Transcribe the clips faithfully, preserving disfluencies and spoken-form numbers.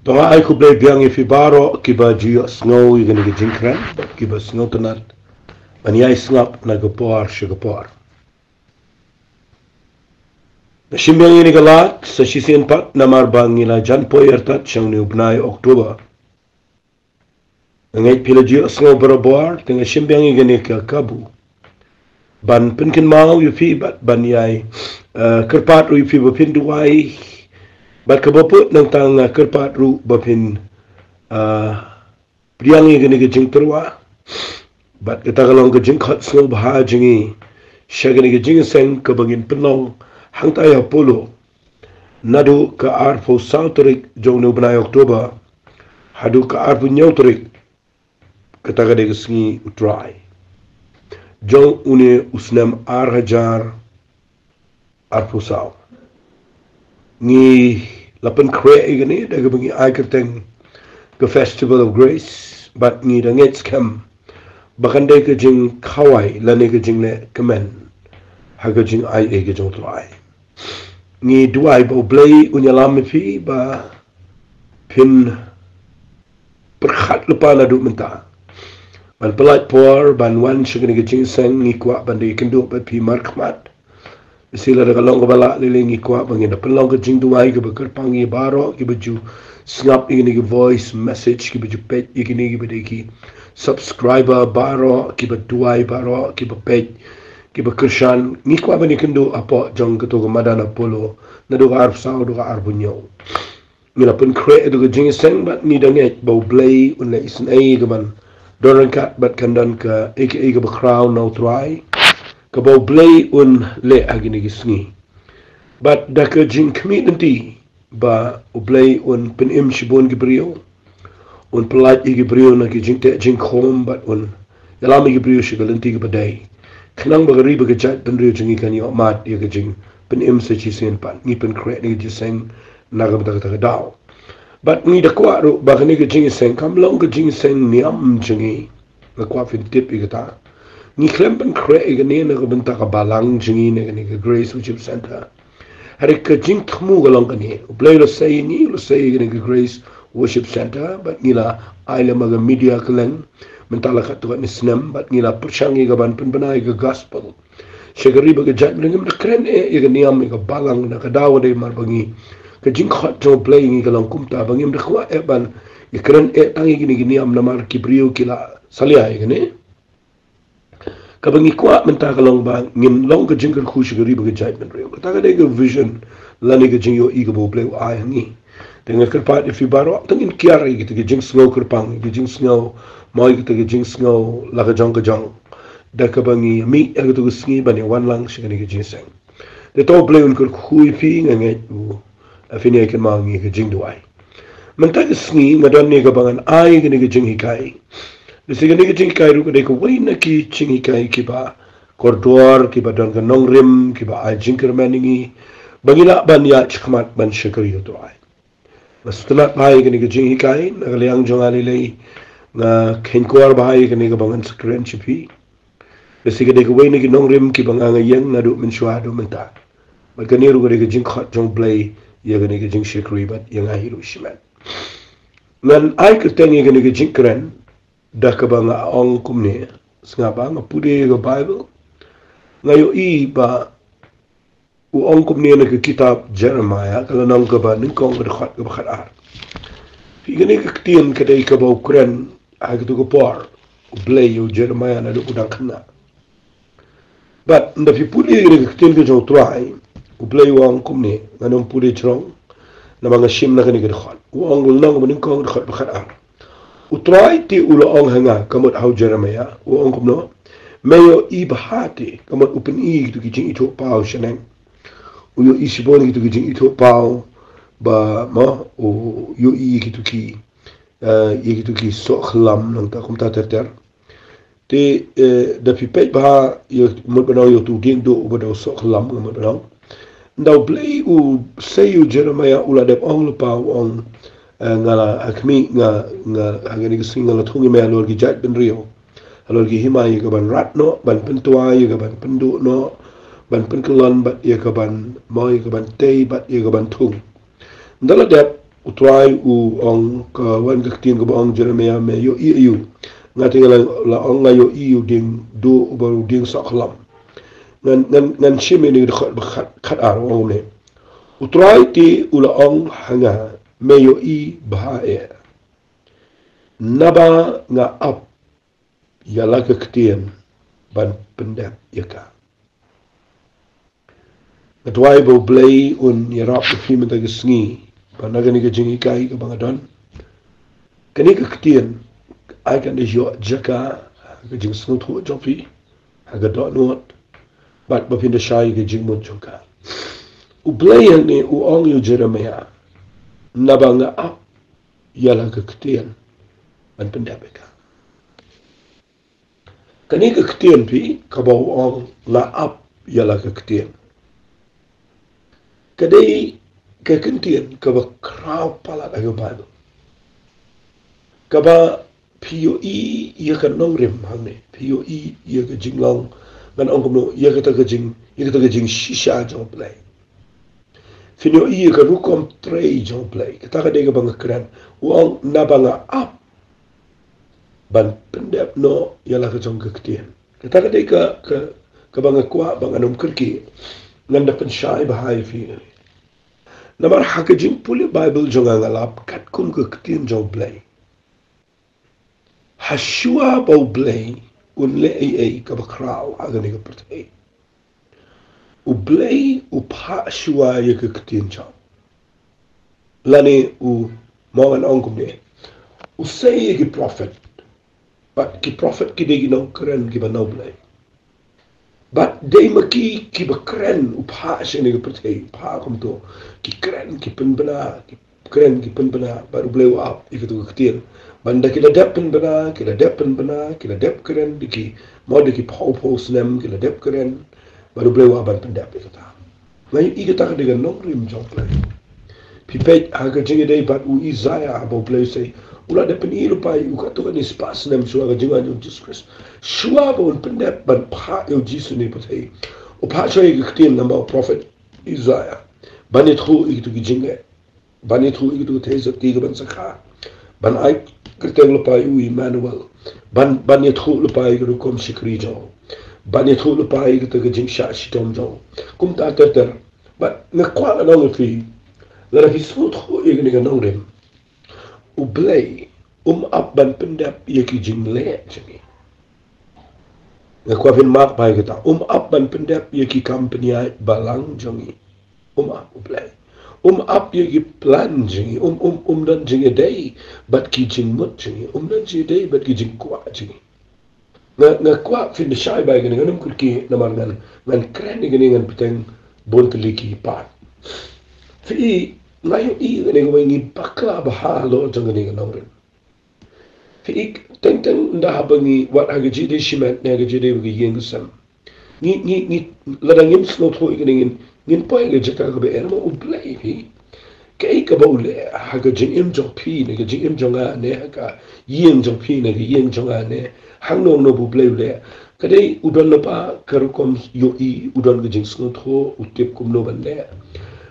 To nga ai khublei biang ïa phi baroh kiba ju ïohsngew ïa kane ka jingkren, bad kiba sngewtynnat ban ïai sngap na ka por sha ka por. Nga shim biang ïa kane ka lad sa shisien pat namar ba ngi la jan poi artat sha une u bnai October. Nga ngeit phi la ju ïohsngew barabor, te nga shim biang ïa kane ka kabu ban pynkynmaw ïa phi bad ban ïai, eh, kyrpad ruh ïa phi ba phin duwai. Bad kaba bud nangta nga kyrpad ruh ba phin, eh, pdiang ïa kane ka jingtyrwa. Bad kata ka long ka jingkhot sngewbha jong ngi sha kane ka jingïaseng kaba ngin pynlong hangtai ha Polo, naduh ka arphew saw tarik jong une u bnai October haduh ka arphew hynñiew tarik. Kata ka dei ka sngi U Trai jong une u snem ar hajar arphew saw. Ngi la pynkhreh ïa kane da kaba ngi ai kyrteng ka Festival of Grace, bad ngi da ngeit skhem ba kan dei ka jingkhawai lane ka jingleh kmen ha ka jingai ei ka jong U Trai. Ngi duwai ba U Blei un ïalam ïa phi ba phin pyrkhat lypa naduh mynta ban pyllait por ban wan sha kane ka jingïaseng. Ngi kwah ban da ïakynduh bad phi markhmat. Shisha lada ka long kaba lah lei lei, ngi kwah ba ngin da pynlong ka jingduwai kaba kyrpang ïa baroh kiba ju sngap ïa kine ki voice message, kiba ju peit ïa kine, kiba dei ki subscriber baroh, kiba duwai baroh, kiba peit, kiba kyrshan. Ngi kwah ban ïakynduh hapoh jong kato ka madan Apollo naduh ka arphew saw haduh ka arphew hynñiew. Ngi la pynkhreh ïa kato ka jingïaseng bad ngi da ngeit ba U Blei un leh isynei kaban don ryngkat bad kan don kaei kaei kaba khraw na U Trai kaba U Blei un leh ha kine ki sngi. Bad da ka jingkhmih lynti ba U Blei un pynim shibun ki briew, un pyllait ïa ki briew na ki jingteh jingkhum bad un ïalam ïa ki briew sha ka lynti kaba dei, khnang ba ka ri bad ka jaitbynriew jong ngi kan ïoh mad ïa ka jingpynim sa shisien pat. Ngi pynkhreh ïa ka jingïaseng na ka bynta kata ka daw. Bad ngi da kwah ruh ba kane ka jingïaseng kam long ka jingïaseng niam jong ngi. Nga kwah phin tip ïa kata. Ngi khlem pynkhreh ïa kane na ka bynta ka balang jong ngi ne kane ka Grace Worship Center. Hynrei ka jingthmu ka long kane, U Blei u la sei ïa ngi, u la sei ïa kane ka Grace Worship Center, bad ngi la ai lem ha ka media kylleng mynta la katto katne snem, bad ngi la pyrshang ïa kaban pynbna ïa ka gospel sha ka ri bad ka jaitbynriew. Ngim da kren eh ïa ka niam ïa ka balang, na ka daw ka dei mar ba ngi, ka jingkhot jong U Blei ïa ngi ka long kumta, ba ngim da kwah eh ban ïakren eh tang ïa kine ki niam namar ki briew ki la salia ïa kane. Kaba ngi kwah mynta ka long ba ngin long ka jingkyrkhu sha ka ri bad ka jaitbynriew. Kata ka dei ka vision lane ka jingïohi kaba U Blei u ai ha ngi. Te nga kyrpad ïa phi baroh, tang ngin kiar ïa kita ki jingsngew kyrpang, ki jingsngew, mo ïa kita ki jingsngew la ka jong ka jong, da kaba ngi mih ïa kito ki sngi ban ïa wan lang sha kane ka jingïaseng. Te to U Blei un kyrkhu ïa phi, nga ngeit u, eh, phin ïa kynmaw ngi ka jingduwai. Mynta ka sngi nga don ne kaba ngan ai kane ka jinghikai. Lehse kane ka jinghikai ruh ka dei kawei na ki jinghikai kiba kordor, kiba don ka nongrim, kiba ai jingkyrmen ïa ngi ba ngi lah ban ïaid shakhmat ban shakri ïa U Trai. Nga sngewtynnat bha ïa kane ka jinghikai, na ka liang jong nga lei lei nga khein kwar bha ïa kane kaba ngan sa kren sha phi. Lehse ka dei kawei na ki nongrim kiba nga nga ïeng naduh mynshuwa haduh mynta. Bad kane ruh ka dei ka jingkhot jong U Blei ïa kane ka jingshakri bad ïa nga hi ruh shimet. Ngan ai kyrteng ïa kane ka jingkren da kaba nga ong kumne. Sngap ba nga pule ïa ka Baibl, nga ïohi ba u ong kumne na ka kitab Jeremaïah, ka lynnong kaba nyngkong, ka dkhot kaba khatar. Phi, kane ka ktien ka dei kaba u kren ha kato ka por U Blei ïa u Jeremaïah naduh u dang khynnah. Bad ynda phi pule ïa ka ktien ka jong U Trai, U Blei u ong kumne, ngan ym pule jrong, namar nga shim na kane ka dkhot. U ong, u lynnong kaba nyngkong, dkhot ba khatar. U Trai te u la ong ha nga, ka mut ha u Jeremaïah, u ong kumno: Me ïohi bha te, ka mut u pyni kito ki jingithuhpaw shaneng. U ïohi shibun kito ki jingithuhpaw, ba, mo, u ïohi kito ki, eh, ïa kito ki soh khlam nangta kumta ter ter. Te, eh, da phi peit bha ïa mut ba nong ïa uto u dieng duh uba dei u soh khlam, ka mut ba nong. Ynda U Blei u sei ïa u Jeremaïah, u la dep ong lypa, u ong, eh, nga la, ha khmih, nga, nga, ha kane ka sngi nga la thung ïa me halor ki jaitbynriew, halor ki hima, ïa kaban rat noh, ban pyntwa, ïa kaban pynduh noh, ban pynkyllon, bad ïa kaban, mo, ïa kaban tei, bad ïa kaban thung. Ynda la dep, U Trai u ong, ka wan ka ktien kaba ong, Jeremiah, me ïohi aïu? Nga te nga la, la ong, nga ïohi ïa u dieng duh uba u dieng sohkhlom. Ngan, ngan, ngan shim ïa kane ka dkhot ba khat, khat ar, u ong kumne. U Trai te u la ong ha nga, me ïohi bha eh. Naba nga ap ïa la ka ktien ban pyndep ïa ka. Nga duwai ba U Blei un ïarap ïa phi mynta ka sngi, ba na kane ka jinghikai kaba nga don, kane ka ktien ai kan da ïoh jaka ha ka jingsngewthuh jong phi, ha ka dohnud, bad ba phin da shai ka jingmut jong ka. U Blei hangne u ong ïa u Jeremiah, naba nga ap ïa la ka ktien ban pyndep ïa ka. Kane ka ktien phi, kaba u ong, nga ap ïa la ka ktien, ka dei ka ktien kaba khraw palat ha ka Baibl. Kaba phi ïohi ïa ka nongrim hangne, phi ïohi ïa ka jinglong, ngan ong kumno, ïa kata ka jing, ïa kata ka jingshisha jong U Blei. Phin ïohi ïa ka rukom trei jong U Blei. Kata ka dei kaba nga kren. U ong, naba nga ap ban pyndep noh ïa la ka jong ka ktien. Kata ka dei ka, ka, kaba nga kwah ba ngan ym kyrkieh. Ngan da pynshai bha ïa phi. Namar ha ka jingpule Baibl jong nga, nga lap katkum ka ktien jong U Blei. Hashuwa ba U Blei un leh ei ei kaba khraw ha kane ka pyrthei, U Blei u phah shuwa ïa ka ktien jong u. Lane u, mo ngan ong kumne, u sei ïa ki prophet. Bad ki prophet ki dei ki nongkren kiba na U Blei. Bad dei ma ki kiba kren u phah sha kane ka pyrthei, u phah kumto. Ki kren, ki pynbna, ki kren, ki pynbna, bad U Blei u ap ïa kito ki ktien. Bad da ki la dep pynbna, ki la dep pynbna, ki la dep kren, da ki, mo da ki phew phew snem, ki la dep kren, bad U Blei u ap ban pyndep ïa kata. Nga ïohi kata ka dei ka nongrim jong U Blei. Phi peit ha ka jingïadei bad u Isaiah, haba U Blei u sei, u la dep pyni lypa ïa u katto katne spah snem shuwa ka jingwan jong U Jisu Khrist. Shuwa ba un pyndep ban phah ïa U Jisu ne pyrthei, u phah shuwa ïa ka ktien lyngba u prophet Isaiah, ban ïathuh ïa kito ki jingeh, ban ïathuh ïa kito ki theisotti kaban sa kha, ban ai kyrteng lypa ïa u Emmanuel, ban, ban ïathuh lypa ïa ka rukom shakri jong u, ban ïathuh lypa ïa kata ka jingshah shitom jong u. Kumta ter ter. Bad nga kwah ngan ong ïa phi, lada phi sngewthuh ïa kane ka nongrim, U Blei um ap ban pyndep ïa ki jingleh jong ngi. Nga kwah phin mark bha ïa kata, um ap ban pyndep ïa ki kam pynïaid balang jong ngi. Um ap U Blei. Um ap ïa ki plan jong ngi, um, um, um don jingïadei bad ki jingmut jong ngi, um don jingïadei bad ki jingkwah jong ngi. Nga, nga kwah phin da shai bha ïa kane, ngan ym kyrkieh namar ngan, ngan kren ïa kane, ngan bteng bun tylli ki part. Phi i, nga ïohi ïa kane kawei, ngi bakla bha halor jong kane ka nongrim. Phi i, teng teng ynda haba ngi, wat ha ka jingïadei shimet ne ha ka jingïadei bad ka ïing ka sem, ngi, ngi, ngi, lada ngim sngewthuh ïa kane, ngin, ngin poi ha ka jaka kaba eh, namar U Blei phi, kaei kaba u leh ha ka jingim jong phi ne ka jingim jong nga, ne ha ka ïing jong phi ne ka ïing jong nga, ne hangno hangno ba U Blei u leh, ka dei u don lypa ka rukom ïohi, u don ka jingsngewthuh, u tip kumno ban leh.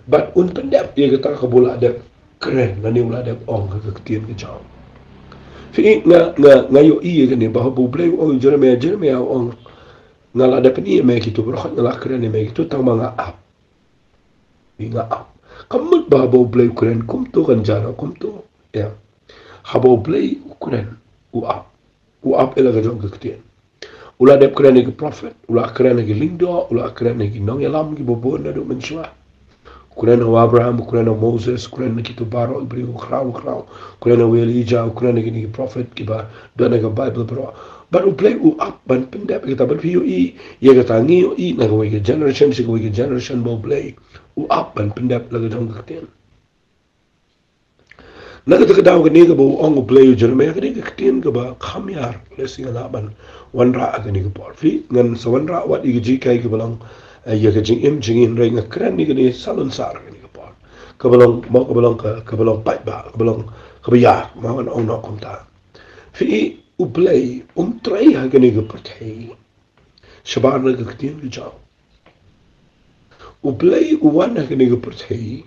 Bad un pyndep ïa kata kaba u la dep kren lane u la dep ong ha ka ktien ka jong u. Phi i, nga, nga, nga ïohi ïa kane, ba haba U Blei u ong ïa u Jeremiah, Jeremiah, u ong, nga la dep pyni ïa me kito baroh, nga la kren ïa me kito, tangba nga ap. Phi, nga ap. Kam mut ba haba U Blei u kren kumto kan jia kumto. Ïa. Haba U Blei u kren, u ap. U ap ïa la ka jong ka ktien. U la dep kren ïa ki prophet, u la kren ïa ki lyngdoh, u la kren ïa ki nongïalam kiba bun naduh mynshuwa. U kren ïa u Abraham, u kren ïa u Moses, u kren ïa kito baroh ki briew khraw khraw. U kren ïa u Elijah, u kren ïa kine ki prophet kiba don ha ka Baibl baroh. Bad U Blei u ap ban pyndep ïa kata, bad phi ïohi ïa kata, ngi ïohi na kawei ka generation sha kawei ka generation ba U Blei u ap ban pyndep la ka jong ka ktien. Na kata ka daw, kane kaba u ong U Blei ïa u Jeremiah, kane ka ktien kaba kham ïar, lehse nga lah ban wanrah ha kane ka por. Phi, ngan sa wanrah wat ïa ka jinghikai kaba long, eh, ïa ka jingim jong ngi, hynrei nga kren ïa kane salonsar ha kane ka por. Kaba long, mo, kaba long ka, kaba long paidbah, kaba long kaba ïar, mo, ngan ong noh kumta. Phi i, U Blei um trei ha kane ka pyrthei shabar na ka ktien ka jong u. U Blei u wan ha kane ka pyrthei,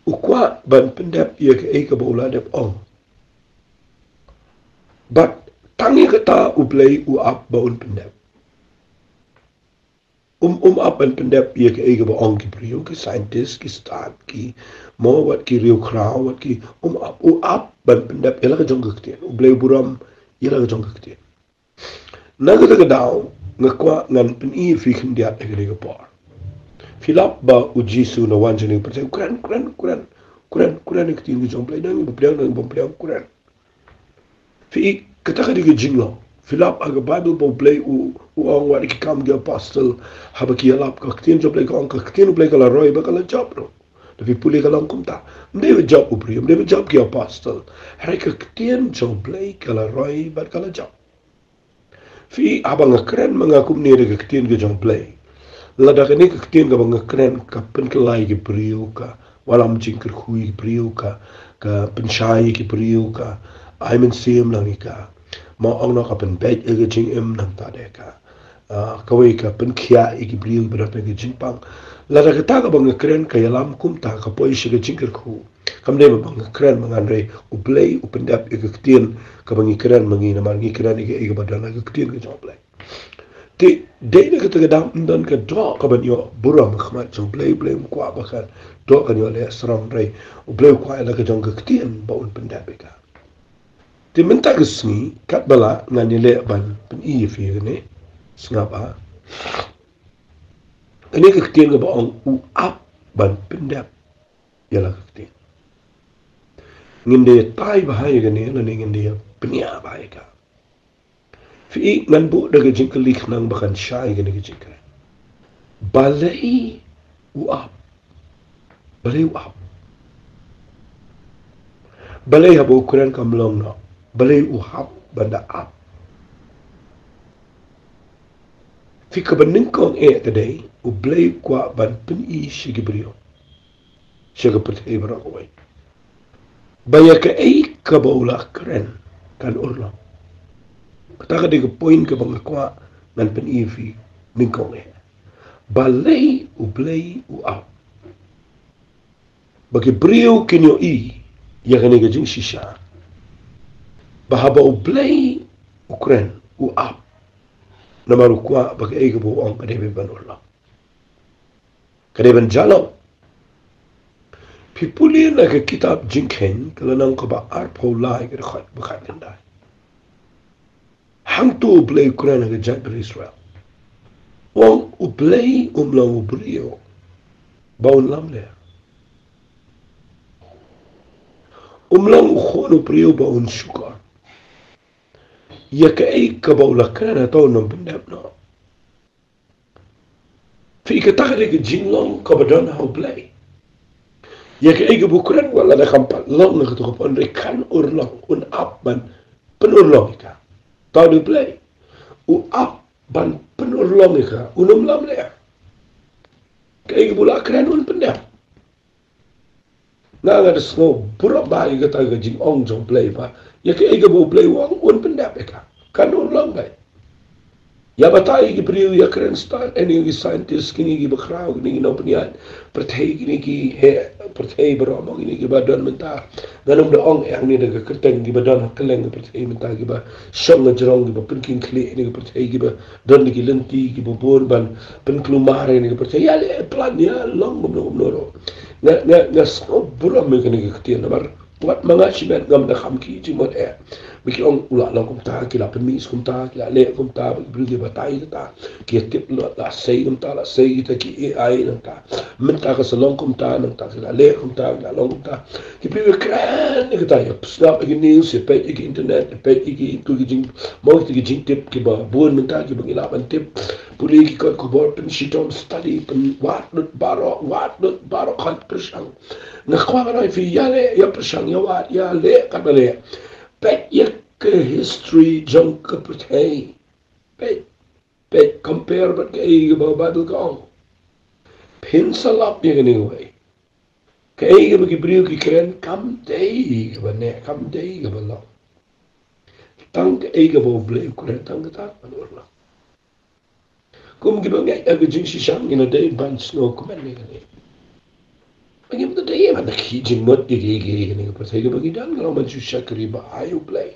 u kwah ban pyndep ïa kaei kaba u la dep ong. Bad tang ïa kata U Blei u ap ba un pyndep. Um, um ap ban pyndep ïa kaei kaba ong ki briew, ki scientist, ki stad, ki mo wat ki riewkhraw, wat ki, um ap, u ap ban pyndep ïa la ka jong ka ktien. U Blei u burom ïa la ka jong ka ktien. Na kata ka daw, nga kwah ngan pyni ïa phi khyndiat ha kane ka por. Phi lap ba U Jisu u wan sha kane ka pyrthei, u kren, kren, kren, kren, kren ïa ka ktien ka jong U Blei, na ngi ba pdiang, na ngi bym pdiang, kren. Phi i, kata ka dei ka jinglong. Phi lap ha ka Baibl ba U Blei u, u ong wat ki Kam ki Apostol, haba ki ïalap, ka ktien jong U Blei ka ong, ka ktien U Blei ka la roi bad ka la jop ruh. Lada phi pule ka long kumta. Ym dei ba jop u briew, ym dei ba jop ki apostol. Hynrei ka ktien jong U Blei ka la roi bad ka la jop. Phi, haba nga kren ma nga kumne da ka ktien ka jong U Blei, lada kane ka ktien kaba nga kren ka pynkylla ïa ki briew, ka wallam jingkyrkhu ïa ki briew, ka, ka pynshai ïa ki briew, ka ai mynsiem lang ïa ki, mo ong noh, ka pynbeit ïa ka jingim, nangta de ka, ah, kawei ka pynkhiah ïa ki briew ba don ha ka jingpang. Lada kata kaba nga kren ka ïalam kumta, ka poi sha ka jingkyrkhu, kam dei ba nga kren ma nga, hynrei U Blei u pyndep ïa ka ktien kaba ngi kren ma ngi, namar ngi kren ïa kaei kaba don ha ka ktien ka jong U Blei. Te dei na kata ka daw ym don ka doh kaban ïoh burom ha khmat jong U Blei. U Blei um kwah ba ka doh kan ïoh leh sarong, hynrei U Blei u kwah ïa la ka jong ka ktien ba un pyndep ïa ka. Te mynta ka sngi, katba lah ngan ïaleh ban pyni ïa phi kane, sngap, ah. Kane ka ktien kaba ong u ap ban pyndep ïa la ka ktien. Ngin da ïatai bha ïa kane, lane ngin da ïapynïaid bha ïa ka. Phi i, ngan buh da ka jingkylli khnang ba kan shai kane ka jingkren. Balei u ap? Balei u ap? Balei haba u kren kam long noh? Balei u hap ban da ap? Phi, kaba nyngkong eh ka dei, U Blei u kwah ban pyni sha ki briew, sha ka pyrthei baroh kawei, ba ïa kaei kaba u la kren kan urlong. Kata ka dei ka point kaba nga kwah ngan pyni ïa phi nyngkong eh. Balei U Blei u ap? Ba ki briew kin ïohi ïa kane ka jingshisha, ba haba U Blei u kren, u ap, namar u kwah ba kaei kaba u ong ka dei ban urlong, ka dei ban ïalong. Phi pule na ka kitab Jingkheiñ, ka lynnong kaba arphew lai, ka dkhot ba khatkhyndai. Hangto U Blei u kren ha ka jaitbynriew Israel. U ong, U Blei um long u briew ba un lamler. Um long u khun u briew ba un shukor. Ïa kaei kaba u la kren hato un ym pyndep noh? Phi, kata ka dei ka jinglong kaba don ha U Blei. Ïa kaei kaba u kren, wat lada kam pat long na kato ka por, hynrei kan urlong, un ap ban pynurlong ïa ka. Tang U Blei u ap ban pynurlong ïa ka, un ym lamler. Kaei kaba u la kren un pyndep. Nga, nga da sngew burom bha ïa kata ka jingong jong U Blei ba ïa kaei kaba U Blei u ong un pyndep ïa ka, kan urlong bha. Ïa batai ïa ki briew, ïa kren stad, eh, kine ki scientist, kine kiba khraw, kine ki nongpynïaid pyrthei, kine ki heh pyrthei baroh mo, kine kiba don mynta. Ngan ym da ong eh hangne da ka kyrteng, kiba don ha kylleng ka pyrthei mynta, kiba shong hajrong, kiba pynkheiñ khlieh ïa kane ka pyrthei, kiba don da ki lynti, kiba bun ban pynkulmar ïa kane ka pyrthei. Ïaleh, plan, ïa long kumno kumno ruh. Nga, nga, nga sngewburom ïa kane ka ktien namar wat ma nga shimet ngam da kham ki jingmut eh. Ba ki ong u la long kumta, ki la pynmih kumta, ki la leh kumta, ba ki briew ki batai kumta. Ki tip, la, la sei kumta, la sei kita ki A I nangta. Mynta ka sa long kumta, nangta ki la leh kumta, ki la long kumta. Ki briew ki kren ïa kata, ïa sngap ïa ki news, ïa peit ïa ki internet, ïa peit ïa ki, ïa ki jing, mo kita ki jingtip kiba bun mynta kiba ngi lah ban tip. Pule ki kot khubor, pynshitom, study, pynwad lut baroh, wad lut baroh, khot pyrshang. Nga kwah ban ong ïa phi, ïaleh, ïa pyrshang, ïa wad, ïaleh katba leh. Peit ïa ka history jong ka pyrthei. Peit, peit, compare bad kaei kaba Baibl ka ong. Phin sa lap ïa kane kawei. Kaei kaba ki briew ki kren kam dei kaba neh, kam dei kaba long. Tang kaei kaba U Blei u kren, tang kata ban urlong. Kum kiba ngeit ïa ka jingshisha, ngi la dei ban sngewkmen ïa kane. Ba ngim da dei ban da ki jingmut ïa ki, ïa ki, ïa kane ka pyrthei kaba ngi don, ka long ban shu shakri ba ai U Blei.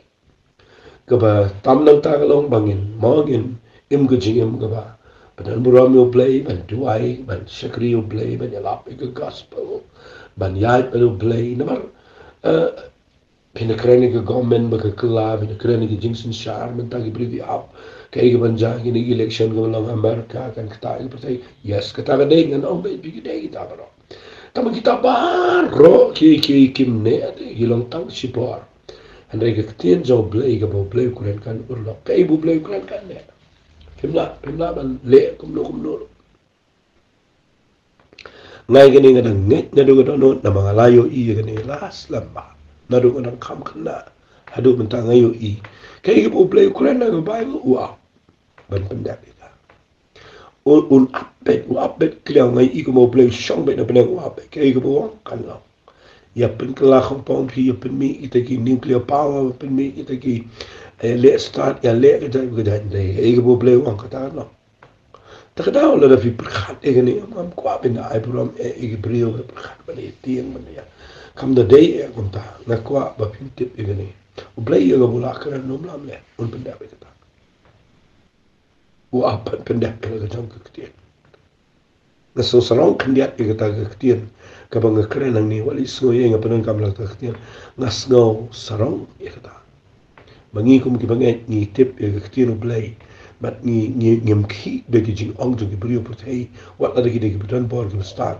Kaba tam nangta ka long ba ngin, mo ngin im ka jingim kaba, ba don burom ïa U Blei, ban duwai, ban shakri ïa U Blei, ban ïalap ïa ka gospel, ban ïaid bad U Blei, namar, eh, phin da kren ïa ka government ba ka kylla, phin da kren ïa ka jingsynshar, mynta ki briew ki ap kaei kaban jia, kine ki election kaba long America, kan ktah ïa ka pyrthei. Yes, kata ka dei, ngan ong beit phi, ka dei kita baroh. Tangba kita baroh ki, ki, kim neh, ki long tang shipor. Hynrei ka ktien jong U Blei kaba U Blei u kren kan urlong. Kaei ba U Blei u kren kan neh. Phim lah, phim lah ban leh kumno kumno. Nga ïa kane nga dang ngeit naduh ka dohnud, namar nga la ïohi ïa kane la slem bha. Naduh nga dang kham khynnah haduh mynta nga ïohi. Kaei kaba U Blei u kren na ka Baibl, u ap ban pyndep ïa ka. Un, un ap beit, u ap beit kliang, nga ïohi kumba U Blei u shong beit na bneng, u ap beit. Kaei kaba u ong kan long. Ïa pynkylla khongpong phi, ïa pynmih kita ki nuclear power, pynmih kita ki, eh, leh start, ïa leh ka jait ka jait. Kaei kaba U Blei u ong kata kan long. Te ka daw lada phi pyrkhat ïa kane, ngam kwah ban ai burom ïa ki briew ba pyrkhat ban ïa tieng ban ïa. Kam da dei ïa kumta, nga kwah ba phin tip ïa kane. U Blei ïa kaba u la kren, um lah leh, un pyndep ïa kata. U ap ban pyndep ïa la ka jong ka ktien. Nga sngew sarong khyndiat ïa kata ka ktien kaba nga kren nangne, wat la sngew ïa nga pyndonkam la kata ka ktien, nga sngew sarong ïa kata. Ba ngi kum ki bangeit ngi tip ïa ka ktien U Blei. Bad ngi, ngi, ngim khih da ki jingong jong ki briew pyrthei, wat la da ki, da ki ba don bor ki ba stad.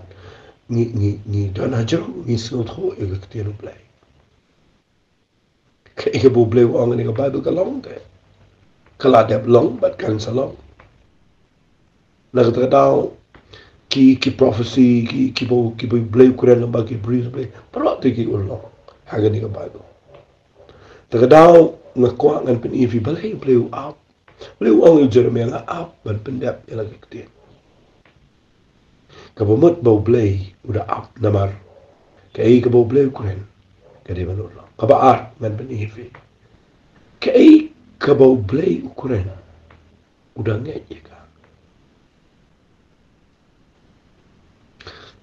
Ngi, ngi, ngi don hajrong, ngi sngewthuh ïa ka ktien U Blei. Kaei kaba U Blei u ong ha kane ka Baibl ka long te. Ka la dep long bad kan sa long. Na kata ka daw ki, ki prophecy, ki, kiba, kiba U Blei u kren lyngba ki briew U Blei, baroh te ki urlong ha kane ka Baibl. Te ka daw nga kwah ngan pyni ïa phi balei U Blei u ap. U Blei u ong ïa u Jeremaïah, nga ap ban pyndep ïa la ka ktien. Kaba mut ba U Blei u da ap namar kaei kaba U Blei u kren ka dei ban urlong. Kaba ar ngan pyni ïa phi, kaei kaba U Blei u kren u da ngeit ïa ka.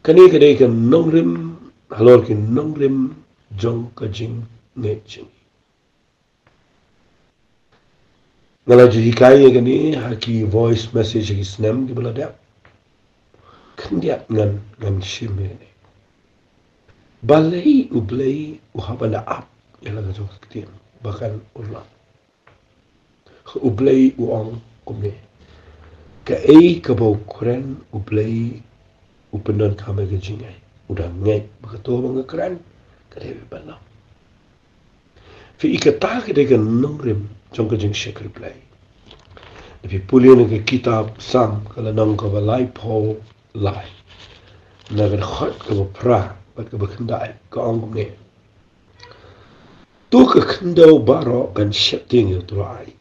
Kane ka dei ka nongrim halor ki nongrim jong ka jingngeit jong ngi. Nga la ju hikai ïa kane ha ki voice message ha ki snem kiba la dep. Khyndiat ngan, ngan shim ïa kane. Balei U Blei u hap ban da ap ïa la ka jong ka ktien ba kan urlong? U Blei u ong kumne. Kaei kaba u kren U Blei u pyndonkam ïa ka jingngeit. U da ngeit ba kato ba nga kren ka dei ban long. Phi i, kata ka dei ka nongrim jong ka jingshakri Blei. Lada phi pule na ka kitab Salm ka lynnong kaba laiphew lai, na ka dkhot kaba phra bad kaba khyndai, ka ong kumne. To ka khyndew baroh kan sheptieng ïa U Trai.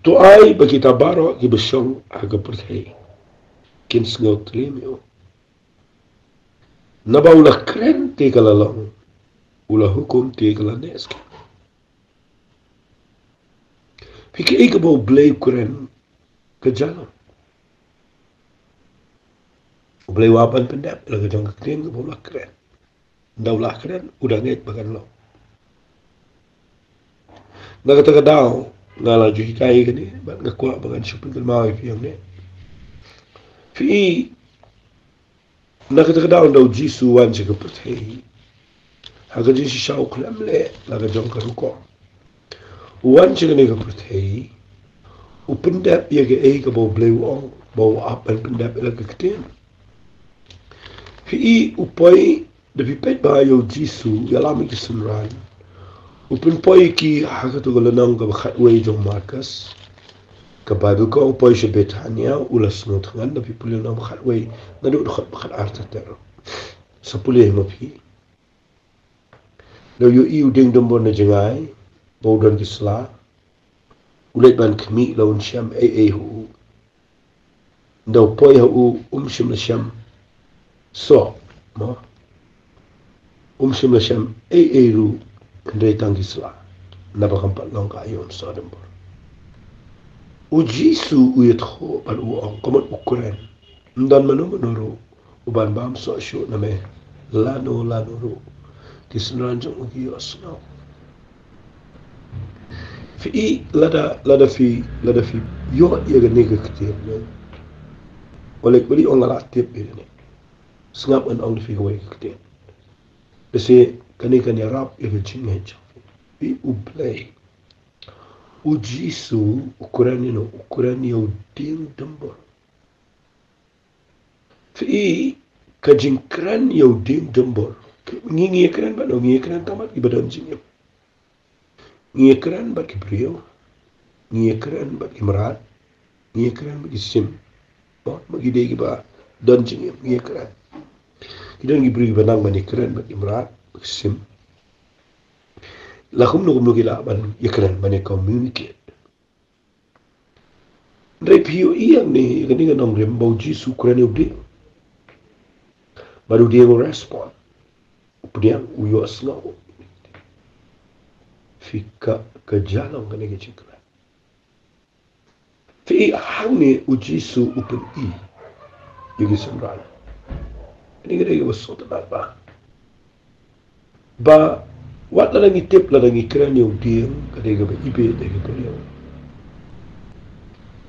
To ai ba kita baroh kiba shong ha ka pyrthei kin sngewthlem ïa u. Naba u la kren te ka la long, u la hukum te ka la neh skhem. Phi, kaei kaba U Blei u kren ka jia long. U Blei u ap ban pyndep ïa la ka jong ka ktien kaba u la kren. Nda u la kren, u da ngeit ba kan long. Na kata ka daw nga la ju hikai ïa kane bad nga kwah ba ngan shu pynkynmaw ïa phi ïa une. Phi i, na kata ka daw nda U Jisu u wan sha ka pyrthei ha ka jingshisha u khlem leh la ka jong ka rukom. U wan sha kane ka pyrthei, u pyndep ïa kaei kaba U Blei u ong ba u ap ban pyndep ïa la ka ktien. Phi i, u poi, lada phi peit bha ïa U Jisu u ïalam ïa ki synran, u pynpoi ïa ki ha kato ka lynnong kaba khatwei jong u Markos. Ka Baibl ka ong u poi sha Bethania, u la sngewthngan, lada phi pule lynnong khatwei naduh dkhot ba khatar ter ter. Sa pule ma phi. Nda u ïohi u dieng dumbur na jngai ba u don ki sla, u leit ban khmih, la un shem ei ei ha u. Nda u poi ha u, um shym la shem soh, mo, um shym la shem ei ei ruh, hynrei tang ki sla, naba kam pat long ka aïom soh dumbur. U Jisu u ïathuh bad u ong, ka mut u kren, ym don mano mano ruh u ban bam soh shuh na me lano lano ruh. Ki synran jong u ki ïohsngew. Phi i lada, lada phi, lada phi ïoh ïa kane ka ktien ne. Oleh kuli ong la tip ïa kane. Sngap ngan ong phi kawei ka ktien. Te shi kane kan ïarap ïa ka jingngeit jong phi. Phi, U Blei, U Jisu u kren ïa no, u kren ïa u dieng dymbor. Phi i ka jingkren ïa u dieng dymbor. Ngi, ngi ïakren bad no, ngi ïakren tang bad kiba don jingim. Ngi ïakren bad ki briew. Ngi ïakren bad ki mrad. Ngi ïakren bad ki sim. Mo, ma ki dei kiba don jingim, ngi ïakren. Ki don ki briew kiba nang ban ïakren bad ki mrad, bad ki sim. La kumno kumno ki lah ban ïakren, ban ïa communicate. Hynrei phi ïohi hangne, kane ka nongrim ba U Jisu u kren ïa u dieng. Bad u dieng u respond. U pdiang, u ïohsngew. Phi, ka, ka jia long kane ka jingkren. Phi i hangne U Jisu u pyni ïa ki synran. Kane ka dei kaba sngewtynnat bha. Ba wat lada ngi tip, lada ngi kren ïa u dieng, ka dei kaba ibit ïa ki briew.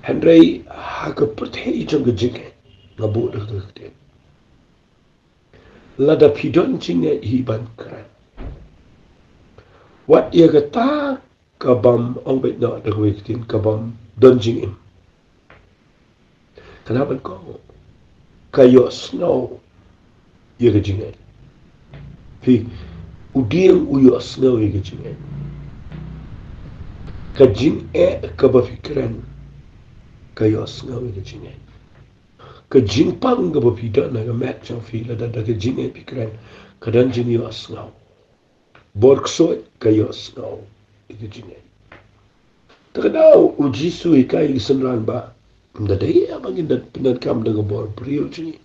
Hynrei ha ka pyrthei jong ka jingngeit, nga buh da ka ktien, lada phi don jingngeit hi ban kren, wat ïa kata ka bym, ong beit noh da kawei ka ktien, ka bym don jingim, ka lah ban kohnguh, ka ïohsngew ïa ka jingngeit. Phi, u dieng u ïohsngew ïa ka jingngeit. Ka jingeh kaba phi kren, ka ïohsngew ïa ka jingngeit. Ka jingpang kaba phi don ha ka met jong phi, lada da ka jingngeit phi kren, ka don jingïohsngew. Bor ksuid ka ïohsngew ïa ka jingngeit. Te ka daw U Jisu u hikai ïa ki synran ba ym da dei ïa ba ngin da pyndonkam da ka bor briew jong ngi.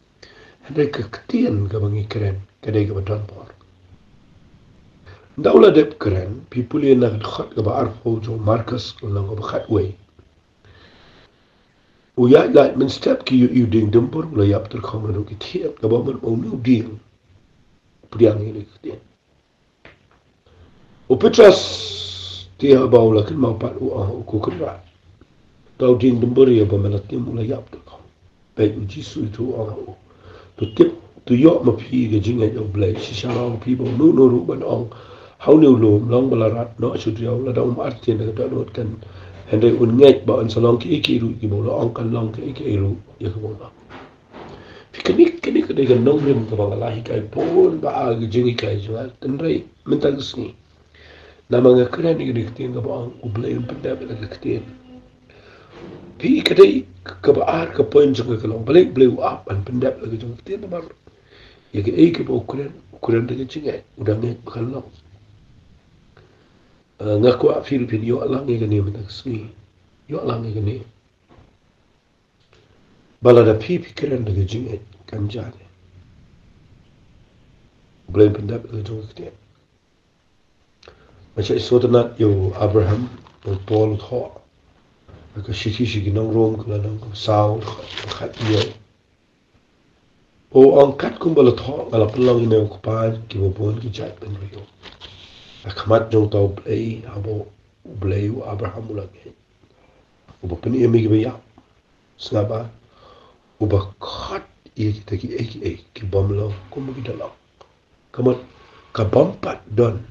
Hynrei ka ktien kaba ngi kren ka dei kaba don bor. Ynda u la dep kren, phi pule na ka dkhot kaba arphew jong u Markos, lynnong kaba khatwei. U ïaid lait mynstep, ki ïohi u dieng dymbor u la ïap tyrkhong naduh ki thied, kaba mut ba une u dieng u pdiang ïa kane ka ktien. U Petros te haba u la kynmaw pat u ong ha u, Ko Kynrad, uta u dieng dymbor ïa ba me la tim u la ïap tyrkhong. Bad U Jisu te u ong ha u, To tip, to ïoh ma phi ka jingngeit jong U Blei. Shisha nga ong ïa phi ba uno uno ruh ban ong ha une u lum, Long ba la rat, noh sha u driaw, lada um artatien da ka dohnud kan, hynrei un ngeit ba un sa long kiei kiei ruh kiba u la ong, kan long kiei kiei ruh ïa kaba u la ong. Phi, kane, kane ka dei ka nongrim kaba nga la hikai bun ba ha ka jinghikai jong nga, hynrei mynta ka sngi, namar nga kren ïa kane ka ktien kaba ong U Blei un pyndep ïa la ka ktien. Phi, ka dei kaba ar ka point jong nga ka long, balei U Blei u ap ban pyndep ïa la ka jong ka ktien, namar ïa kaei kaba u kren, u kren da ka jingngeit, u da ngeit ba kan long. Eh, nga kwah phi ruh phin ïoh lang ïa kane mynta ka sngi. Ïoh lang ïa kane. Ba lada phi, phi kren da ka jingngeit, kan jia ne. U Blei un pyndep ïa la ka jong ka ktien. Nga shait sngewtynnat ïa u Abraham, u Paul u thoh ha ka shithi sha ki nong Rom, ka lynnong kaba saw, ka khathynñiew. U ong, Katkum ba la thoh, nga la pynlong ïa une u kpa kiba bun ki jait bynriew ha khmat jong uta U Blei, haba U Blei u Abraham u la ngeit, uba pynim ïa kiba ïap. Sngap bha, uba khot ïa kita kiei kiei ki bym long kum ki da long. Ka mut, ka bym pat don,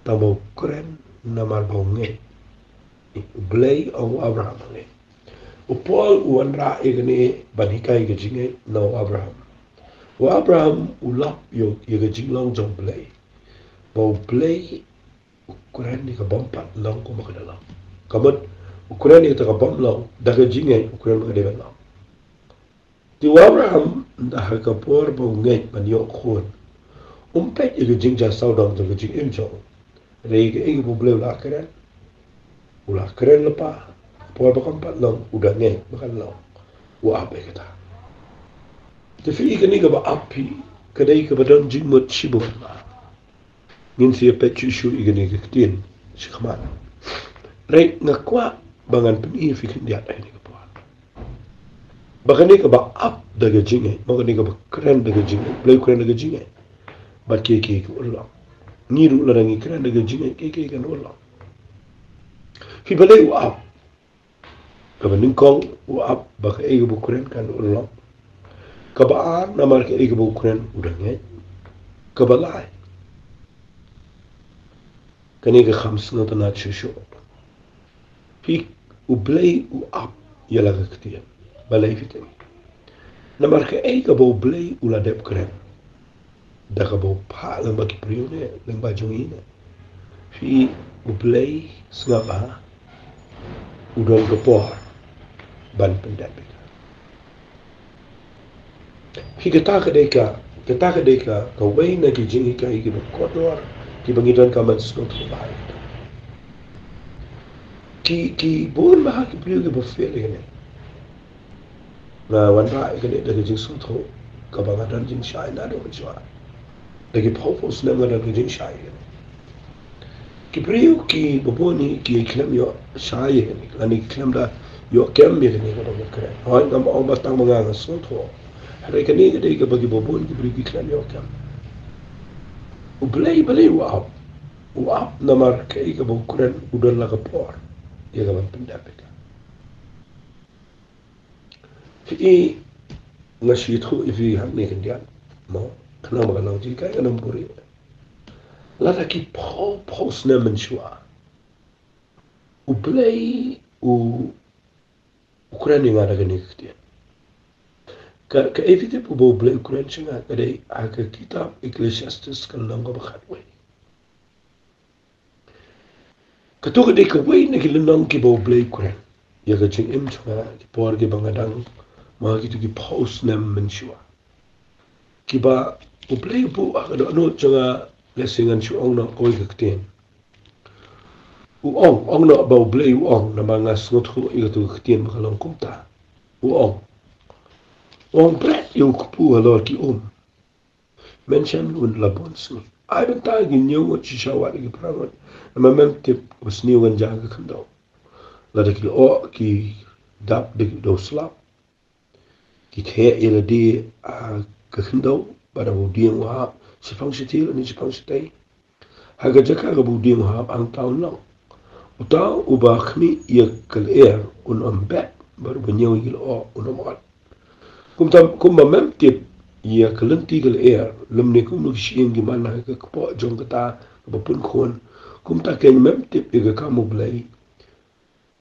tang ba u kren namar ba u ngeit. U Blei ong, u Abraham u ngeit. U Paul u wanrah ïa kane ban hikai ka jingngeit na u Abraham. U Abraham u lap ïa, ïa ka jinglong jong U Blei. Ba U Blei u kren ïa ka bym pat long kumba ka da long. Ka mut, u kren ïa kata ka bym long da ka jingngeit, u kren ba ka dei ban long. Te u Abraham, ynda ha ka por ba u ngeit ban ïoh khun, um peit ïa ka jingjia sawdong jong ka jingim jong u. Hynrei ïa kaei ba U Blei u la kren, u la kren lypa. Ka por ba kam pat long, u da ngeit ba kan long. U ap ïa kata. Te phi, kane kaba ap phi, ka dei kaba don jingmut shibun bha. Ngin sa ïa peit shuh shuh ïa kane ka ktien shakhmat. Hynrei nga kwah ba ngan pyni ïa phi khyndiat ha kane ka por. Ba kane kaba ap da ka jingngeit, ba kane kaba kren da ka jingngeit, Blei u kren da ka jingngeit. Bad kiei kiei ki urlong. Ngi ruh lada ngi kren da ka jingngeit, kiei kiei kan urlong. Phi, balei u ap? Kaba nyngkong, u ap ba kaei kaba u kren kan urlong. Kaba ar, namar kaei kaba u kren u da ngeit. Kaba lai, kane ka kham sngewtynnat shuh shuh. Phi, U Blei u ap ïa la ka ktien. Balei phi tip? Namar kaei kaba U Blei u la dep kren, da kaba u phah lyngba ki briew ne, lyngba jong ngi ne, phi, U Blei sngap ba u don ka por ban pyndep ïa ka. Phi, kata ka dei ka, kata ka dei ka, kawei na ki jinghikai kiba kordor, kiba ngi donkam ban sngewthuh bha. Ki, ki bun bha ki briew kiba fail ïa kane. Nga wanrah ïa kane da ka jingsngewthuh kaba nga don jingshai naduh mynshuwa. Da ki phew phew snem nga don ka jingshai ïa kane. Ki briew kiba bun hi ki khlem ïoh shai ïa kane, lane ki khlem da ïoh kem ïa kane kaba nga kren. Hooid, ngam ong ba tang ma nga, nga sngewthuh. Hynrei kane ka dei kaba kiba bun ki briew ki khlem ïoh kem. U Blei, balei u ap? U ap namar kaei kaba u kren u don la ka por ïa ka ban pyndep ïa ka. Phi, nga shu ïathuh ïa phi hangne khyndiat, mo, khnang ba kan long jinghikai, kan long buhrieh. Lada ki phew phew snem mynshuwa, U Blei u, u kren ïa nga da kane ka ktien. Ka, kaei phi tip uba U Blei u kren sha nga? Ka dei ha ka kitab Ecclesiastes ka lynnong kaba khatwei. Kato ka dei kawei na ki lynnong kiba U Blei u kren ïa ka jingim jong nga, ki por kiba nga dang ma kito ki phew snem mynshuwa. Kiba U Blei u buh ha ka dohnud jong nga, lehse ngan shu ong noh kawei ka ktien. U ong, ong noh ba U Blei u ong, namar nga sngewthuh ïa kato ka ktien ba ka long kumta. U ong, u ong, bret ïa u kpu halor ki um. Mynshem un la bun sngi. Ai bynta ïa ki hynñiew ngut shisha wat ïa ki phra ngut. Namar mem tip kaba sniew ngan jia ha ka khyndew. Lada ki lyoh ki dap da ki dewslap, ki theh ïa lade ha ka khyndew, bad haba u dieng u hap shaphang shatei lane shaphang shatei, ha ka jaka kaba u dieng u hap, hangta un long. Uta uba khmih ïa ka lyer un ym bet, bad uba ñiew ïa ki lyoh un ym ot. Kumta, kumba mem tip ïa ka lynti ka lyer, lymne kumno ki shyieng ki man ha ka kpoh jong kata kaba pun khun, kumta keiñ mem tip ïa ka kam U Blei,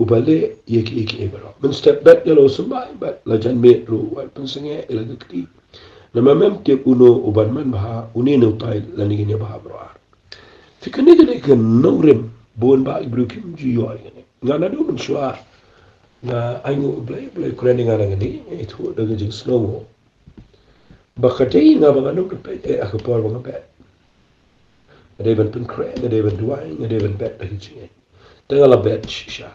uba leh ïa kiei kiei baroh. Mynstep bet ïa la u symbai, bad la jan miet ruh wat pynsangeh ïa la ka kti. Namar mem tip uno uban man bha, une ne utai lane kine bha baroh ar. Te kane ka dei ka nongrim ba bun bah ki briew kim ju ïoh ïa kane. Nga naduh mynshuwa nga ainguh ïa U Blei, U Blei u kren ïa nga nangne, nga ithuh da ka jingsngewnguh. Ba ka dei nga ba ngan ym da peit eh ha ka por ba nga bet. Nga dei ban pynkhreh, nga dei ban duwai, nga dei ban bet da ka jingngeit. Te nga la bet shisha.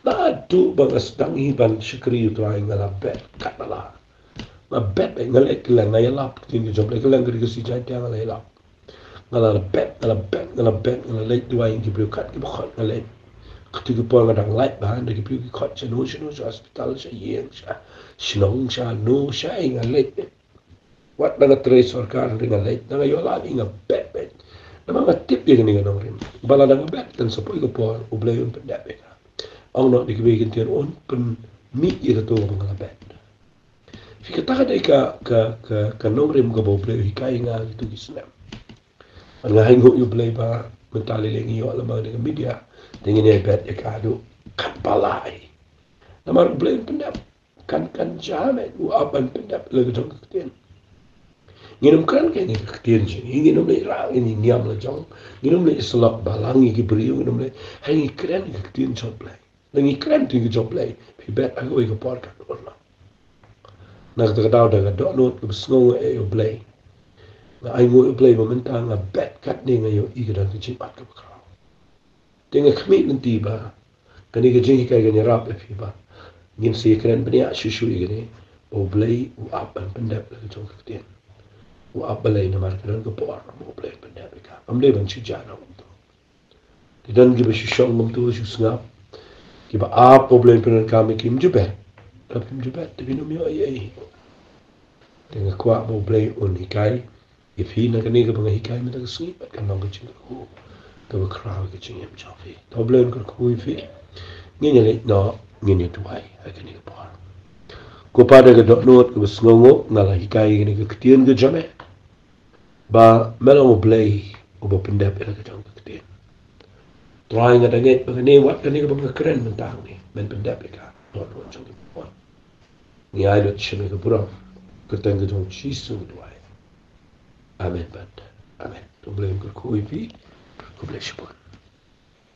Naduh ba nga sdang hi ban shakri ïa U Trai nga la bet katba lah. Nga bet, eh, nga leit kylleng, nga ïalap ïa ka jingim jong U Blei, kylleng ka ri ka sngi Jaiñtia nga la ïalap. Nga la bet, nga la bet, nga la bet, nga la leit duwai ïa ki briew kat kiba khot nga leit. Katu ka por nga dang lait bha, da ki briew ki khot shano shano, sha hospital, sha ïing, sha shnong, shano shano nga leit. Wat da nga trei sorkar hynrei nga leit, da nga ïoh lad hi nga bet bet. Namar nga tip ïa kane ka nongrim ba lada nga bet kan sa poi ka por U Blei un pyndep ïa nga. Ong noh da kiwei ki ktien, un pynmih ïa kato kaba nga la bet. Phi, kata ka dei ka, ka, ka, ka nongrim kaba U Blei u hikai ïa nga ha kito ki snem. Nga ainguh ïa U Blei ba mynta lei lei ngi ïoh lyngba kane ka media, te ngin ïai bet ïa ka haduh katba lah hi. Namar U Blei un pyndep. Kan, kan jam eh, u ap ban pyndep la ka jong ka ktien. Ngin ym kren kane ka ktien jong ngi, ngin ym leit rah ïa ki niam la jong, ngin ym leit syllok balang ïa ki briew, ngin ym leit, hynrei ngi kren ka ktien jong U Blei. Lada ngi kren ïa ka ktien jong U Blei, phi bet ha kawei ka por kan urlong. Na kata ka daw da ka dohnud kaba sngewnguh ïa U Blei, nga ainguh ïa U Blei ba mynta nga bet katne nga ïohi ka don ka jingbat kaba khraw. Te nga khmih lynti ba kane ka jinghikai kan ïarap ïa phi ba ngin sa ïakren bniah shuh shuh ïa kane, ba U Blei u ap ban pyndep la ka jong ka ktien. U ap balei? Namar ka don ka por ba U Blei un pyndep ïa ka. Ym dei ban shu jia noh kumto. Te don kiba shu shong kumto, shu sngap. Kiba ap ba U Blei un pyndonkam ïa ki, kim ju bet. Lada phim ju bet, te phin ym ïoh ei ei. Te nga kwah ba U Blei un hikai ïa phi na kane kaba nga hikai mynta ka sngi, bad kan long ka jingkyrkhu kaba khraw ïa ka jingim jong phi. To U Blei un kyrkhu ïa phi. Ngin ïa leit noh, ngin ïa duwai ha kane ka por. Ko Pa, da ka dohnud kaba sngewnguh nga la hikai ïa kane ka ktien ka jong me, ba me long U Blei uba pyndep ïa la ka jong ka ktien. Trai, nga da ngeit ba kane, wat kane kaba nga kren mynta hangne, men pyndep ïa ka dohnud jong ki khun. Ngi ai lut sha me ka burom, kyrteng ka jong U Jisu ngi duwai. Amen bad amen. To U Blei un kyrkhu ïa phi. Khublei shibun.